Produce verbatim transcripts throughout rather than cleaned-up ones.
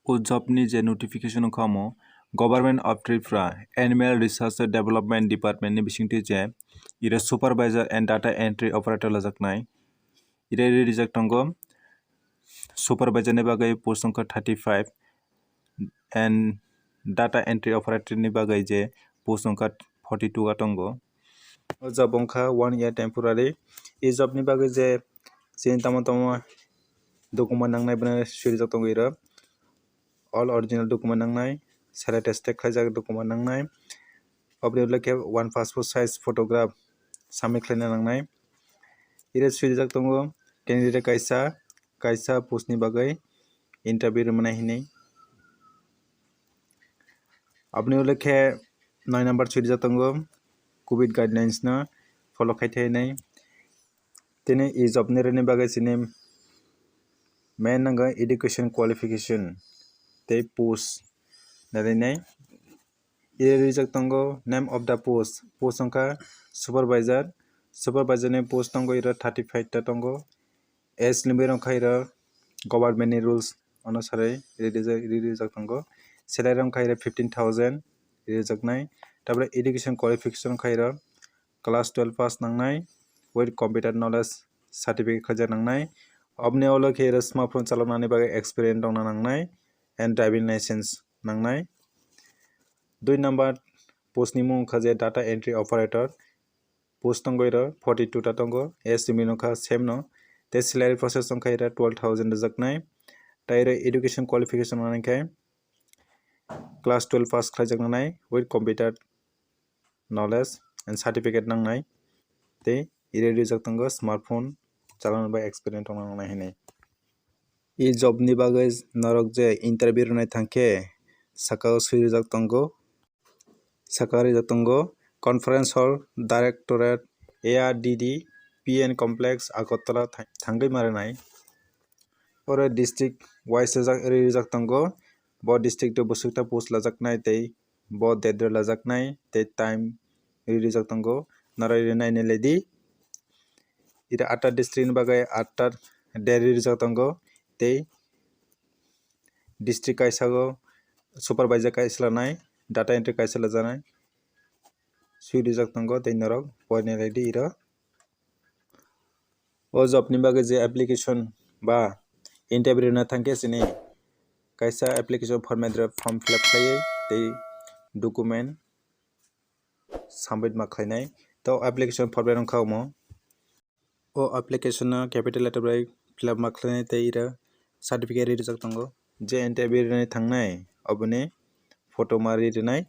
O job ni je notification wngkha omo Government of Tripura Animal Research Development Department ni bisingtwi je iro Supervisor and Data Entry Operator lajaknai. Ire rijak tongo. Supervisor ni bagwi post wngkha thirty five and Data Entry Operator ni bagwi je post wngkha forty two a tongo. O job wngkha one year temporary. E job ni bagwi je chini tamo tamo document nangnai, bini swijak tongo iro. All original document nangnai, salary test khlaijak document nangnai. Oboni ulo khe one passport size photograph submit khlaina nangnai. Ire swijak tongo candidate kaisa, kaisa post ni bagwi interview rwmani hinwi. Aboni ulo khe nine number swijak tongo, covid guidelines no follow khai thai hinwi. Tini e job ni rwni bagwi chini main nangkha education qualification tei post narinai. Ire rijak tongo name of the post, post wngkha supervisor, supervisor ni post tongo iro thirty five ta tongo. Age limit wngkha iro government ni rules onusari rijak tongo. Salary wngkha iro fifteen thousand rijaknai. Tabore education qualification wngkha iro class twelve pass nangnai, with computer knowledge certificate khaijak nangnai. Oboni ulo khe iro smartphone chaloknani bagwi experience tongna nangnai and driving license nangnai. Dui number post ni mung wngkha je data entry operator, post tongo iro forty two ta tongo, age limit wngkha same no, tei salary process wngkha iro twelve thousand rijaknai. Tei iro education qualification wngkha khe class twelve pass khlaijak nangnai with computer knowledge and certificate nangnai tei ire rijak tongo smartphone chalokna bai experience tongna nangnai hinwi. E job ni bagwi norok je interview rwnai thangkhe saka o swi rijak tongo, saka rijak tongo Conference Hall, Directorate, A R D D, P N Complex, Agartala thangwi ma rwnai. Oro district wise rijak tongo, bo district o bwswk ta post lajaknai tei bo date rwlajaknai tei time ri rijak tongo, norok iri nainai lai di. Iri atta district ni bagwi atta date ri rijak tongo tei district kaisa o supervisor kaisa lanai, data entry kaisa lajanai swi rijak tongo tei norok porinai lai di iro. O job ni bagwi je application ba interview rwna thangkhe chini kaisa application format rok form fill up khlaiwi tei document submit ma khlainai. To application format wngkha omo. O application no capital letter bai fill up ma khlainai tei iro certificate ri rijak tongo. Je interview rwna thangnai oboni photo ma ri rwnai.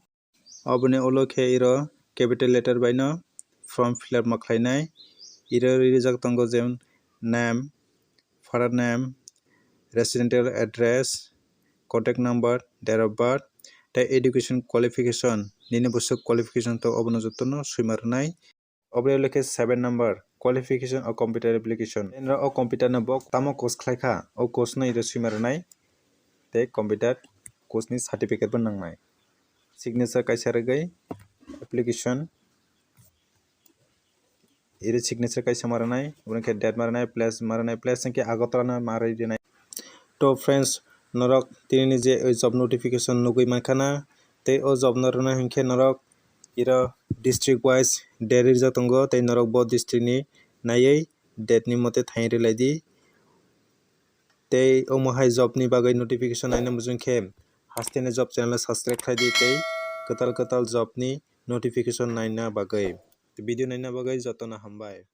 Oboni ulo khe iro capital letter bai no form fill up ma khlainai. Iro rijak tongo jemon name, father name, residential address, contact number, date of birth, tei education qualification, nini bwswk qualification tongo obono jotono swima rwnai. Oboni ulo khe seven number qualification o computer application. Enra o computer no bo tamo course khlai kha, o course no iro swima rwnai tei computer course ni certificate bo nangnai. Signature kaisa rwgwi application iri signature kaisa ma rwnai, obo khe date ma rwnai, place ma rwnai, place hwnkhe Agartala no ma rwi rwnai. To friends, norok tini ni je o job notification nugwi mankha na, tei o job no rwna hinkhe norok iro district wise date rijak tongo, tei norok bo district ni naiwi date ni mote thaini rwlai di. Tei omo hai job ni bagwi notification naina muchung khe haste ni job channel no subscribe khai di tei kwtal kwtal job ni notification naina bagwi. Video naina bagwi jotono hambai.